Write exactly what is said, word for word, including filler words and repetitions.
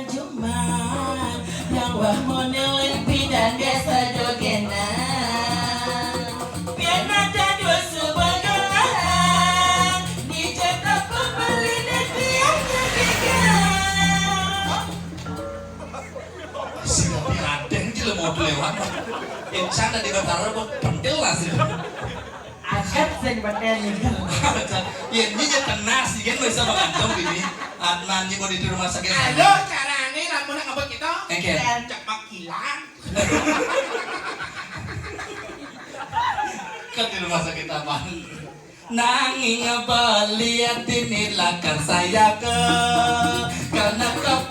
Cuma yang wah mau nelek bidan biasa jogenan. Pian ada dua subagalan di jatah pembeli dan tiangnya gegan. Sing lebih adeng jelema lewat. Insan tadi betara buat pentil lah sih. Aset sing penting. Ya ini aja tenang sih kan bisa mengandung ini. Adnan ini mau di rumah sakit. Halo, carane lamun nak ngebut kita Engke. Cepak kilang. Kan di rumah sakit apa? Nanging beliat ini lakar saya ke karena kau